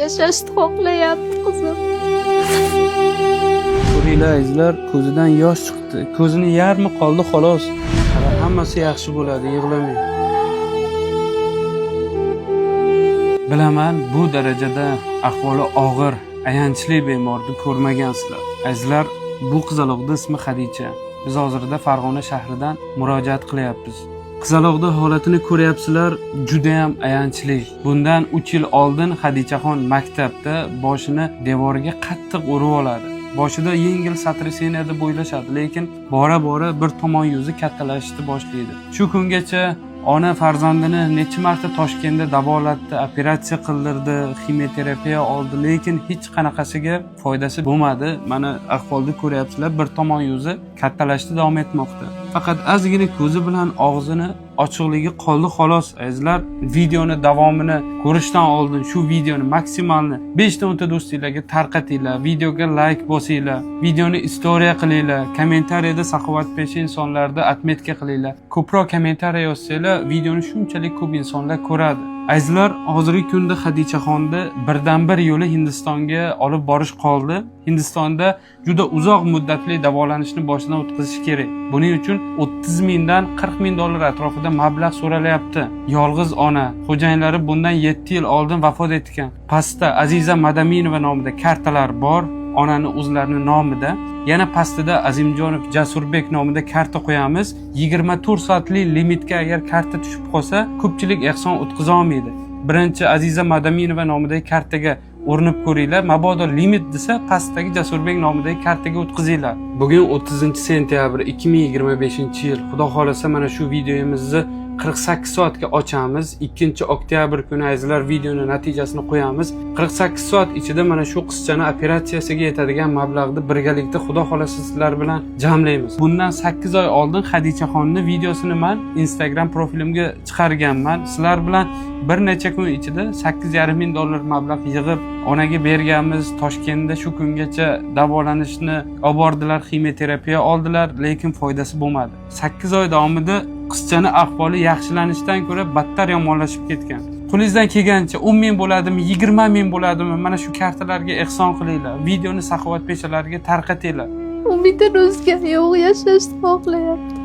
Yashashni xohlayapti qizim. Ko'ringlar, azizlar, ko'zidan yosh chiqdi. Ko'zini yarmi qoldi xolos. Hammasi yaxshi bo'ladi, yig'lamang. Bilaman, bu darajada ahvoli og'ir, ayanchli bemorni ko'rmagansizlar. Azizlar, bu qizaloqni ismi Xadicha. Biz hozirda Farg'ona shahridan murojaat qilyapmiz. Qizaloqni holatini ko'ryapsizlar, juda ham ayanchli. Bundan 3 yil oldin Xadichaxon maktabda boshini devorga qattiq urib oladi. Boshida yengil сотрясение deb o'ylashadi, lekin bora-bora bir tomon yuzi kattalashishni boshlaydi. Shu kungacha ona farzandini necha marta Toshkentda davolatdi, operatsiya qildirdi, ximioterapiya oldi, lekin hech qanaqasiga foydasi bo'lmadi. Mana ahvolni ko'ryapsizlar, bir tomon yuzi kattalashishda davom etmoqda. Faqat ozgina ko'zi bilan og'zini ochiqligi qoldi xolos. Azizlar, videoni davomini ko'rishdan oldin shu videoni maksimalni 5 ta 10 ta do'stinglarga tarqatinglar, videoga like bosinglar, videoni istoriya qilinglar, kommentariyada saxovatpesha insonlarni отметка qilinglar. Ko'proq kommentariya yozsanglar, videoni shunchalik ko'p insonlar ko'radi. Azizlar, hozirgi kunda Xadichaxonni birdan-bir yo'li Hindistonga olib borish qoldi. Hindistonda juda uzoq muddatli davolanishni boshidan o'tkazish kerak. Buning uchun 30 mingdan 40 ming dollar atrofida mablag' so'ralyapti. Yolg'iz ona, xo'jayinlari bundan 7 yil oldin vafot etgan. Pastda Aziza Madaminova nomida kartalar bor, onani o'zlarini nomida. Yana pastida Azimjonov Jasurbek nomida karta qo'yamiz. 24 soatli limitga agar karta tushib qolsa, ko'pchilik ehson o'tkaza olmaydi. Birinchi Aziza Madaminova nomidagi kartaga urinib ko'ringlar. Mabodo limit desa, pastdagi Jasurbek nomidagi kartaga o'tkazinglar. Bugun 30 sentyabr 2025-yil. Xudo xohlasa, mana shu videomizni 48 soatga ochamiz. 2 oktyabr kuni, azizlar, videoni natijasini qo'yamiz. 48 soat ichida mana shu qizchani operatsiyasiga yetadigan mablag'ni birgalikda, Xudo xohlasa, sizlar bilan jamlaymiz. Bundan 8 oy oldin Xadichaxonni videosini men Instagram profilimga chiqarganman. Sizlar bilan bir necha kun ichida 8,5 ming dollar mablag' yig'ib onaga berganmiz. Toshkentda shu kungacha davolanishni olib bordilar, ximioterapiya oldilar, lekin foydasi bo'lmadi. 8 oy davomida qizchani ahvoli yaxshilanishdan ko'ra battar yomonlashib ketgan. Qo'lingizdan kelgancha 10 ming bo'ladimi, 20 ming bo'ladimi, mana shu kartalarga ehson qilinglar. Videoni saxovatpeshalarga tarqatinglar. Umidini uzgani yo'q, yashashni xohlayapti.